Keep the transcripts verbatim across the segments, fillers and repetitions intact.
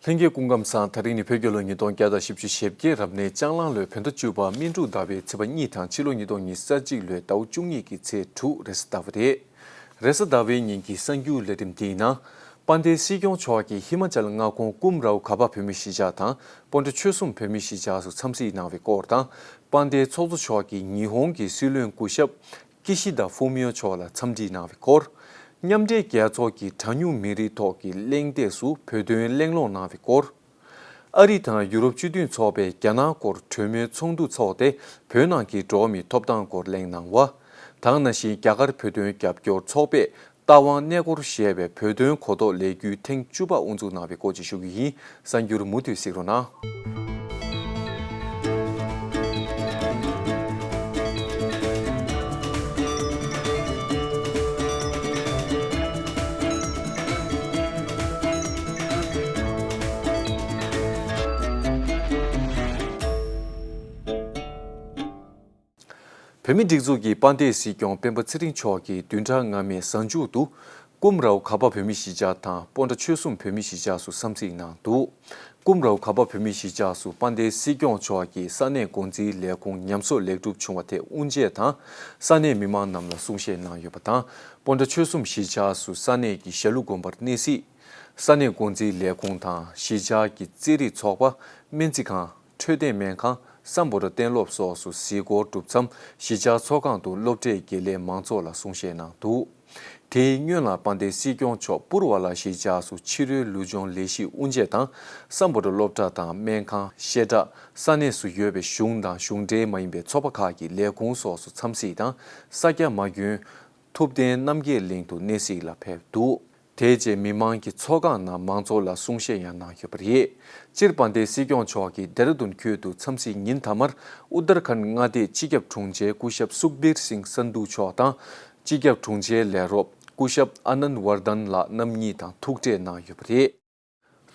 ལྷན་རྒྱས་སྐུ་ཁམས་བཟང་། དེ་རིང་ནི་བོད་རྒྱལ་ལོ་ཉིས་སྟོང་བརྒྱ་དང་བཞི་བཅུ་ཞེ་བརྒྱད། རབ་གནས་ལྕགས་གླང་ལོའི་བོད་ཟླ་བཅུ་པ་སྨིན་དྲུག་ཟླ་བའི་ཚེས་པ་གཉིས་དང་ཕྱི་ལོ་ཉིས་སྟོང་ཉི་ཤུ་རྩ་གཅིག་ལོའི་ཟླ་བ་བཅུ་གཉིས་ཀྱི་ཚེས་དྲུག་རེས་གཟའ་ཟླ་བ་རེད། རེས་གཟའ་ཟླ་བའི་ཉིན་གྱི་གསར་འགྱུར་ལས་རིམ་འདིའི་ནང་། དཔལ་ལྡན་སྲིད་སྐྱོང་མཆོག་གིས་ཧི་མ་ཅལ་མངའ་ཁོངས་ཀུམ་རའོ་གྷ་པ་བོད་མི་གཞིས་ཆགས་དང་སྤོན་ཊ་ཆོལ་གསུམ་བོད་མི་གཞིས་ཆགས་སུ་འཚམས་གཟིགས་གནང་བའི་སྐོར་དང་། དཔལ་ལྡན་ཚོགས་གཙོ་མཆོག་གིས་ཉི་ཧོང་གི་སྲིད་བློན་སྐུ་ཞབས་ཀི་ཤི་དཱ་ཧྥུ་མིའོ་མཆོག་ལ་འཚམས་འདྲི་གནང་བའི་སྐོར། མཉམ་འབྲེལ་རྒྱལ་ཚོགས་ཀྱི་གྲངས་ཉུང་མི་རིགས་ཐོག་གི་གླེང་སྟེགས་སུ་བོད་དོན་གླེང་སློང་གནང་བའི་སྐོར། ཨ་རི་དང་ཡུ་རོབ་སྤྱི་མཐུན་ཚོགས་པས་རྒྱ་ནག་སྐོར་གྲོས་མོལ་ཚོགས་འདུ་འཚོགས་ཏེ། བོད་ནང་གི་འགྲོ་བ་མིའི་ཐོབ་ཐང་སྐོར་གླེང་གནང་བ། དེ་ནང་བཞིན་རྒྱ་གར་བོད་དོན་རྒྱབ་སྐྱོར་ཚོགས་པས་རྟ་དབང་གནས་སྐོར་ཞེས་པའི་བོད་དོན་གོ་རྟོགས་ལས་འགུལ་ཐེངས་བཅུ་པ་དབུ་འཛུགས་གནང་བའི་སྐོར་བཅས་ཞུ་རྒྱུ་ཡིན། གསར་འགྱུར་མུ་མཐུད་གཟིགས་རོགས་གནང་། བོད་མིའི་སྒྲིག་འཛུགས་ཀྱི་དཔལ་ལྡན་སྲིད་སྐྱོང་སྤེན་པ་ཚེ་རིང་མཆོག་གིས་བདུན་ཕྲག་སྔ་མའི་གཟའ་མཇུག་ཏུ། ཀུམ་རའོ་གྷ་པ་བོད་མི་གཞིས་ཆགས་དང་སྤོན་ཊ་ཆོལ་གསུམ་བོད་མི་གཞིས་ཆགས་སུ་འཚམས་གཟིགས་གནང་འདུག་ཀུམ་རའོ་གྷ་པ་བོད་མི་གཞིས་ཆགས་སུ་དཔལ་ལྡན་སྲིད་སྐྱོང་མཆོག་གིས་ས་གནས་འགོ་འཛིན་ལས་ཁུངས་ཉམས་གསོ་ལེགས་གྲུབ་བྱུང་བ་དེ་དབུ་འབྱེད་དང་། ས་གནས་མི་མང་རྣམས་ལ་གསུང་བཤད་གནང་ཡོད་པ་དང་། སྤོན་ཊ་ཆོལ་གསུམ་གཞིས་ཆགས་སུ་ས་གནས་ཀྱི་ཞྭ་ལུ་དགོན་པར་གནས་གཟིགས། ས་གནས་འགོ་འཛིན་ལས་ཁུངས་དང་གཞིས་ཆགས་ཀྱི་རྩེད་རིགས་ཚོགས་པ། སྨན་རྩིས་ཁང་། འཕྲོད་བསྟེན་སྨན་ཁང་། སམ་བྷོ་ཊ་གཏན་སློབ་སོགས་སུ་གཟིགས་སྐོར་གྲུབ་མཚམས། གཞིས་ཆགས་ཚོགས་ཁང་དུ་སློབ་གྲྭའི་དགེ་ལས་མང་ཚོགས་ལ་གསུང་བཤད་གནང་འདུག་དེའི་སྔོན་ལ་དཔལ་ལྡན་སྲིད་སྐྱོང་མཆོག་པུར་བ་ལ་གཞིས་ཆགས་སུ་ཕྱི་རོལ་ལུས་སྦྱོང་ལས་གཞི་དབུ་འབྱེད་དང་། སམ་བྷོ་ཊ་སློབ་གྲྭ་དང་སྨན་ཁང་། བཤད་གྲྭ། ས་གནས་སུ་ཡོད་པའི་གཞུང་དང་གཞུང་འབྲེལ་མ་ཡིན་པའི་ཚོགས་པ་ཁག་གི་ལས་ཁུངས་སོགས་སུ་འཚམས་གཟིགས་དང་། ས་སྐྱ་མ་དགོན། ཐུབ་བསྟན་རྣམ་རྒྱལ་གླིང་དུ་གནས་གཟིགས་ལ་ཕེབས་འདུག་དེའི་རྗེས་མི་མང་གི་ཚོགས་ཁང་ནང་མང་ཚོགས་ལ་གསུང་བཤད་ཡང་གནང་ཡོད་པ་རེད། སྤྱིར་དཔལ་ལྡན་སྲིད་སྐྱོང་མཆོག་གིས་ལྡེ་ར་ལྡུན་ཁུལ་དུ་འཚམས་གཟིགས་ཉིན་མཐའ་མར་ཨུ་ཏར་ཁན་མངའ་སྡེའི་སྤྱི་ཁྱབ་དྲུང་ཆེ་སྐུ་ཞབས་སུག་བིར་སིང་སན་དྷུ་མཆོག་དང་། སྤྱི་ཁྱབ་དྲུང་ཆེའི་ལས་རོགས་སྐུ་ཞབས་ཨ་ནན་ཝར་དན་ལགས་རྣམ་གཉིས་དང་ཐུག་འཕྲད་གནང་ཡོད་པ་རེད།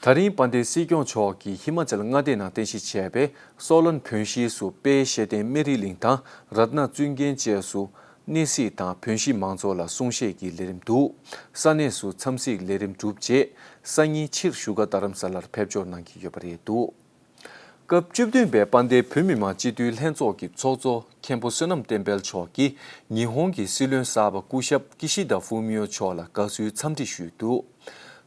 ད་རིང་དཔལ་ལྡན་སྲིད་སྐྱོང་མཆོག་གིས་ཧི་མ་ཅལ་མངའ་སྡེ་ནང་རྟེན་གཞི་བྱས་པའི་སོ་ལན་བོན་གཞིས་སུ་དཔལ་ཤེས་ལྡན་སྨན་རིའི་གླིང་དང་རཏྣ་བཙུན་རྒྱན་བཅས་སུ་གནས་གཟིགས་དང་བོན་གཞིས་མང་ཚོགས་ལ་གསུང་བཤད་ཀྱི་ལས་རིམ་འདུག་ས་གནས་སུ་འཚམས་གཟིགས་ལས་རིམ་གྲུབ་རྗེས། སང་ཉིན་ཕྱིར་བཞུགས་སྒར་རྡ་རམ་ས་ལར་ཕེབས་འབྱོར་གནང་གི་ཡོད་པ་རེད་འདུག་སྐབས་བཅུ་བདུན་པའི་དཔལ་ལྡན་བོད་མི་མང་སྤྱི་འཐུས་ལྷན་ཚོགས་ཀྱི་ཚོགས་གཙོ་མཁན་པོ་བསོད་ནམས་བསྟན་འཕེལ་མཆོག་གིས་ཉི་ཧོང་གི་སྲིད་བློན་གསར་པ་སྐུ་ཞབས་ཀི་ཤི་དཱ་ཧྥུ་མིའོ་མཆོག་ལ་དགའ་བསུའི་འཚམས་འདྲི་ཞུས་འདུག་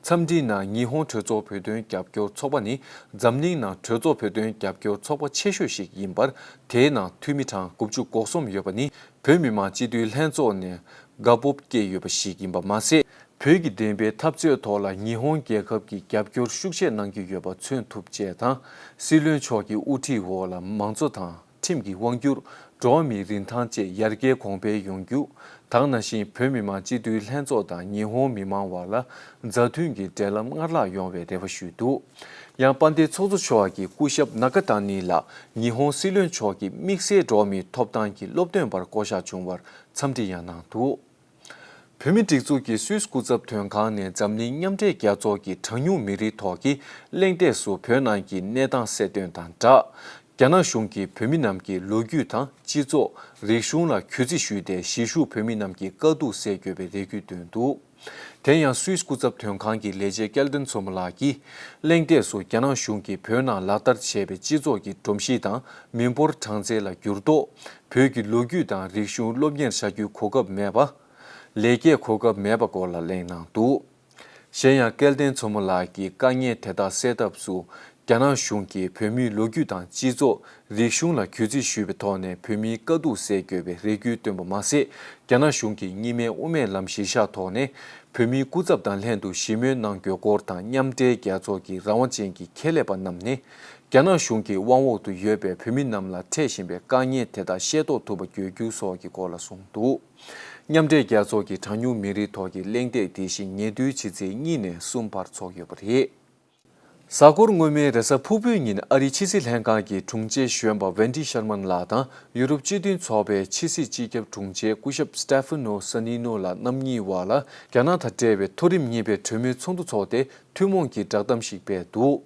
འཚམས་འདྲིའི་ནང་ཉི་ཧོང་གྲོས་ཚོགས་བོད་དོན་རྒྱབ་སྐྱོར་ཚོགས་པ་ནི་འཛམ་གླིང་ནང་གྲོས་ཚོགས་བོད་དོན་རྒྱབ་སྐྱོར་ཚོགས་པ་ཆེ་ཤོས་ཤིག་ཡིན་པར། དེའི་ནང་འཐུས་མི་གྲངས་དགུ་བཅུ་གོ་གསུམ་ཡོད་པ་ནི་བོད་མི་མང་སྤྱི་འཐུས་ལྷན་ཚོགས་ནས་དགའ་སྤོབས་སྐྱེས་ཡོད་པ་ཞིག་ཡིན་པ་མ་ཟད། བོད་ཀྱི་བདེན་པའི་འཐབ་རྩོད་ཐོག་ལ་ཉི་ཧོང་རྒྱལ་ཁབ་ཀྱིས་རྒྱབ་སྐྱོར་ཤུགས་ཆེ་གནང་གི་ཡོད་པ་མཚོན་ཐུབ་ཅེས་དང་། སྲིད་བློན་མཆོག་གི་དབུ་ཁྲིད་འོག་ལ་མང་གཙོ་དང་། ཁྲིམས་ཀྱི་དབང་སྒྱུར། འགྲོ་བ་མིའི་རིན་ཐང་བཅས་ཡར་རྒྱས་གོང་འཕེལ་ཡོང་རྒྱུ། དེ་ནང་བཞིན་བོད་མི་མང་སྤྱི་འཐུས་ལྷན་ཚོགས་དང་ཉི་ཧོང་མི་མང་བར་ལ་མཛའ་མཐུན་གྱི་འབྲེལ་ལམ་སྔར་ལྷག་ཡོང་བའི་རེ་བ་ཞུས་འདུག་ཡང་དཔལ་ལྡན་ཚོགས་གཙོ་མཆོག་གིས་སྐུ་ཞབས་ནཱ་ཀ་ཏཱ་ནི་ལགས་ཉི་ཧོང་སྲིད་བློན་མཆོག་གི་དམིགས་བསལ་འགྲོ་བ་མིའི་ཐོབ་ཐང་གི་སློབ་སྟོན་པར་བསྐོ་གཞག་བྱུང་བར་འཚམས་འདྲི་ཡང་གནང་འདུག་བོད་མིའི་སྒྲིག་འཛུགས་ཀྱི་སུད་སི་སྐུ་ཚབ་དོན་ཁང་ནས་འཛམ་གླིང་མཉམ་འབྲེལ་རྒྱལ་ཚོགས་ཀྱི་གྲངས་ཉུང་མི་རིགས་ཐོག་གི་གླེང་སྟེགས་སུ་བོད་ནང་གི་གནས་སྟངས་གསལ་སྟོན་དང་སྦྲགས། རྒྱ་ནག་གཞུང་གིས་བོད་མི་རྣམས་ཀྱི་ལོ་རྒྱུས་དང་སྤྱི་ཚོགས་རིག་གཞུང་ལ་གུས་བརྩི་ཞུས་ཏེ་གཞིས་བཞུགས་བོད་མི་རྣམས་ཀྱི་དཀའ་སྡུག་སེལ་དགོས་པའི་རེ་སྐུལ་བཏོན་འདུག་དེ་ཡང་སུད་སི་སྐུ་ཚབ་དོན་ཁང་གི་ལས་བྱེད་སྐལ་ལྡན་མཚོ་མོ་ལགས་ཀྱིས་གླེང་སྟེགས་སུ་རྒྱ་ནག་གཞུང་གིས་བོད་ནང་ལག་བསྟར་བྱས་པའི་སྤྱི་ཚོགས་ཀྱི་སྒྲོམ་གཞི་དང་མི་འབོར་གྲངས་ཚད་ལ་འགྱུར་ལྡོག་བོད་ཀྱི་ལོ་རྒྱུས་དང་རིག་གཞུང་སློབ་གཉེར་བྱ་རྒྱུའི་གོ་སྐབས་མེད་པ། ལེགས་སྐྱེས་གོ་སྐབས་མེད་པ་སྐོར་ལ་གླེང་གནང་འདུག་གཞན་ཡང་སྐལ་ལྡན་མཚོ་མོ་ལགས་ཀྱིས་དཀའ་ངལ་དེ་དག་སེལ་ཐབས་སུ་རྒྱ་ནག་གཞུང་གིས་བོད་མིའི་ལོ་རྒྱུས་དང་སྤྱི་ཚོགས་རིག་གཞུང་ལ་གུས་བརྩི་ཞུས་པའི་ཐོག་ནས་བོད་མིའི་དཀའ་སྡུག་སེལ་དགོས་པའི་རེ་སྐུལ་བཏོན་པ་མ་ཟད། རྒྱ་ནག་གཞུང་གིས་གཉིས་སྨན་དབུ་མའི་ལམ་གཞིར་བཞག་ཐོག་ནས་བོད་མིའི་སྐུ་ཚབ་དང་ལྷན་དུ་ཞི་མོལ་གནང་དགོས་སྐོར་དང་། མཉམ་འབྲེལ་རྒྱལ་ཚོགས་ཀྱི་རང་དབང་ཅན་གྱི་ཁྱད་ལས་པ་རྣམས་ནས་རྒྱ་ནག་གཞུང་གི་དབང་འོག་ཏུ་ཡོད་པའི་བོད་མི་རྣམས་ལ་འཕྲད་བཞིན་པའི་དཀའ་ངལ་དེ་དག་ཤེས་རྟོགས་ཐུབ་པ་དགོས་རྒྱུ་སོགས་ཀྱི་སྐོར་ལ་གསུངས་འདུག་མཉམ་འབྲེལ་རྒྱལ་ཚོགས་ཀྱི་གྲངས་ཉུང་མི་རིགས་ཐོག་གི་གླེང་སྟེགས་དེ་བཞིན་ཉེ་དུས་ཕྱི་ཚེས་གཉིས་ནས་གསུམ་བར་འཚོགས་ཡོད་པ་རེད། གཟའ་འཁོར་སྔོན་མའི་རེས་གཟའ་ཕུར་བུའི་ཉིན་ཨ་རིའི་ཕྱི་སྲིད་ལྷན་ཁང་གི་དྲུང་ཆེ་གཞོན་པ་ཝེན་ཌི་ཤར་མན་ལགས་དང་ཡུ་རོབ་སྤྱི་མཐུན་ཚོགས་པའི་ཕྱི་སྲིད་སྤྱི་ཁྱབ་དྲུང་ཆེ་སྐུ་ཞབས་སི་ཏེ་ཕ་ནོ་སན་ནི་ནོ་ལགས་རྣམ་གཉིས་བར་ལ་རྒྱ་ནག་དང་འབྲེལ་བའི་མཐོ་རིམ་གཉིས་པའི་གྲོས་མོལ་ཚོགས་འདུ་འཚོགས་ཏེ་ཐུན་མོང་གི་བསྒྲགས་གཏམ་ཞིག་སྤེལ་འདུག་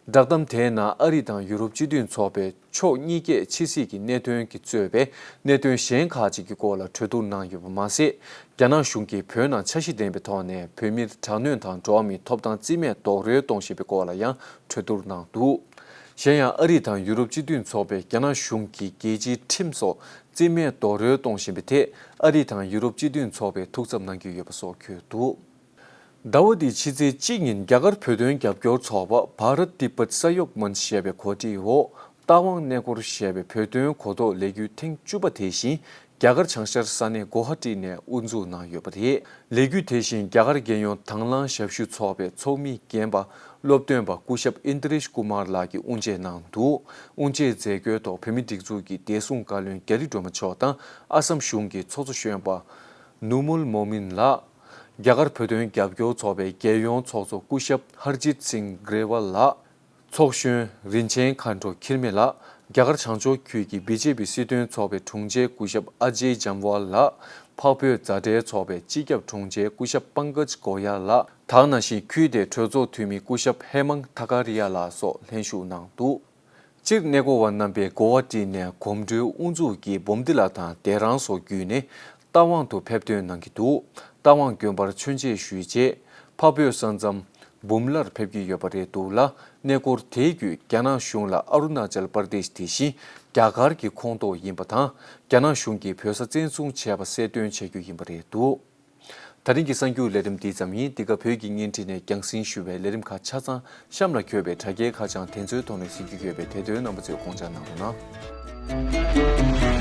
བསྒྲགས་གཏམ་དེའི་ནང་ཨ་རི་དང་ཡུ་རོབ་སྤྱི་མཐུན་ཚོགས་པའི་ཕྱོགས་གཉིས་ཀས་ཕྱི་སྲིད་ཀྱི་གནད་དོན་གྱིས་གཙོས་པའི་གནད་དོན་གཞན་ཁག་ཅིག་གི་སྐོར་ལ་གྲོས་བསྡུར་གནང་ཡོད་པ་མ་ཟད། རྒྱ་ནག་གཞུང་གིས་བོད་ནང་འཆར་གཞི་ལྡན་པའི་ཐོག་ནས་བོད་མིར་དྲག་གནོན་དང་འགྲོ་བ་མིའི་ཐོབ་ཐང་རྩིས་མེད་རྡོག་རོལ་གཏོང་བཞིན་པའི་སྐོར་ལ་ཡང་གྲོས་བསྡུར་གནང་འདུག་གཞན་ཡང་ཨ་རི་དང་ཡུ་རོབ་སྤྱི་མཐུན་ཚོགས་པས་རྒྱ་ནག་གཞུང་གིས་རྒྱལ་སྤྱིའི་ཁྲིམས་སོགས་རྩིས་མེད་རྡོག་རོལ་གཏོང་བཞིན་པའི་ཐད་ཨ་རི་དང་ཡུ་རོབ་སྤྱི་མཐུན་ཚོགས་པས་ཐུགས་འཚབ་གནང་གི་ཡོད་པ་སོགས་འཁོད་འདུག་ཟླ་བ་འདིའི་ཕྱི་ཚེས་གཅིག་ཉིན་རྒྱ་གར་བོད་དོན་རྒྱབ་སྐྱོར་ཚོགས་པ་Bharat Tibet Sahyog Manch ཞེས་པའི་གོ་སྒྲིག་འོག་རྟ་དབང་གནས་སྐོར་ཞེས་པའི་བོད་དོན་གོ་རྟོགས་ལས་འགུལ་ཐེངས་བཅུ་པ་དེ་བཞིན་རྒྱ་གར་བྱང་ཤར་ས་གནས་གོ་ཧ་ཏི་ནས་དབུ་འཛུགས་གནང་ཡོད་པ་རེད། ལས་འགུལ་དེ་བཞིན་རྒྱ་གར་རྒྱལ་ཡོངས་དྭང་བླངས་ཞབས་ཞུ་ཚོགས་པའི་ཚོགས་མི་རྒན་པ་སློབ་སྟོན་པ་སྐུ་ཞབས་ཨིན་དྲེཤ་ཀུ་མར་ལགས་ཀྱིས་དབུ་འབྱེད་གནང་འདུག་དབུ་འབྱེད་མཛད་སྒོའི་ཐོག་བོད་མིའི་སྒྲིག་འཛུགས་ཀྱི་བདེ་སྲུང་བཀའ་བློན་རྒྱ་རི་སྒྲོལ་མ་མཆོག་དང་ཨ་སམ་གཞུང་གི་ཚོགས་གཙོ་གཞོན་པ་ནུ་མུལ་མོ་མིན་ལགས། རྒྱ་གར་བོད་དོན་རྒྱབ་སྐྱོར་ཚོགས་པའི་རྒྱལ་ཡོངས་ཚོགས་གཙོ་སྐུ་ཞབས་ཧར་ཇིད་སིང་གྲེ་ཝལ་ལགས། ཚོགས་གཞོན་རིན་ཆེན་མཁའ་འགྲོ་འཁྱིལ་མེད་ལགས། རྒྱ་གར་བྱང་ཕྱོགས་ཁུལ་གྱི་བི་ཇེ་པི་སྲིད་དོན་ཚོགས་པའི་དྲུང་ཆེ་སྐུ་ཞབས་ཨ་ཇེ་ཇམ་ཝལ་ལགས། འཕགས་བོད་མཛའ་འབྲེལ་ཚོགས་པའི་སྤྱི་ཁྱབ་དྲུང་ཆེ་སྐུ་ཞབས་པང་ཀཇ་གོ་ཡ་ལགས། དེ་ནང་བཞིན་ཁུལ་དེའི་གྲོས་ཚོགས་འཐུས་མི་སྐུ་ཞབས་ཧེ་མང་ཐ་ཀ་རི་ཡ་ལགས་སོགས་ལྷན་ཞུགས་གནང་འདུག་སྤྱིར་གནས་སྐོར་བ་རྣམ་པས་གོ་ཝ་ཏི་ནས་གོམ་བགྲོད་དབུ་འཛུགས་ཀྱི་འབུམ་སྡེ་ལ་དང་དེ་རང་སོགས་བརྒྱུད་ནས་རྟ་དབང་དུ་ཕེབས་ཐོན་གནང་གི་འདུག་རྟ་དབང་དགོན་པར་མཆོད་མཇལ་ཞུས་རྗེས་འཕགས་བོད་ས་མཚམས་འབུམ་ལར་ཕེབས་ཀྱི་ཡོད་པ་རེད་འདུག་ལ། གནས་སྐོར་དེའི་བརྒྱུད་རྒྱ་ནག་གཞུང་ལ་ཨ་རུ་ན་ཅལ་པར་དེཤ་དེ་བཞིན་རྒྱ་གར་གྱི་ཁོངས་གཏོགས་ཡིན་པ་དང་རྒྱ་ནག་གཞུང་གིས་བོད་ས་བཙན་བཟུང་བྱས་པ་གསལ་སྟོན་བྱ་རྒྱུ་ཡིན་པ་རེད་འདུག་ད་རིང་གི་གསར་འགྱུར་ལས་རིམ་འདི་ཙམ་ཡིན། འདི་ག་བོད་ཀྱི་བརྙན་འཕྲིན་ནས་རྒྱང་སྲིང་ཞུ་བའི་ལས་རིམ་ཁག་ཆ་ཚང་གཤམ་ལ་འཁོད་པའི་དྲ་རྒྱའི་ཁ་བྱང་དེ་ཚོའི་ཐོག་ནས་གཟིགས་རྒྱུ་ཡོད་པས་དེ་དོན་རྣམ་པ་ཚོས་དགོངས་འཇགས་གནང་རོགས་གནང་།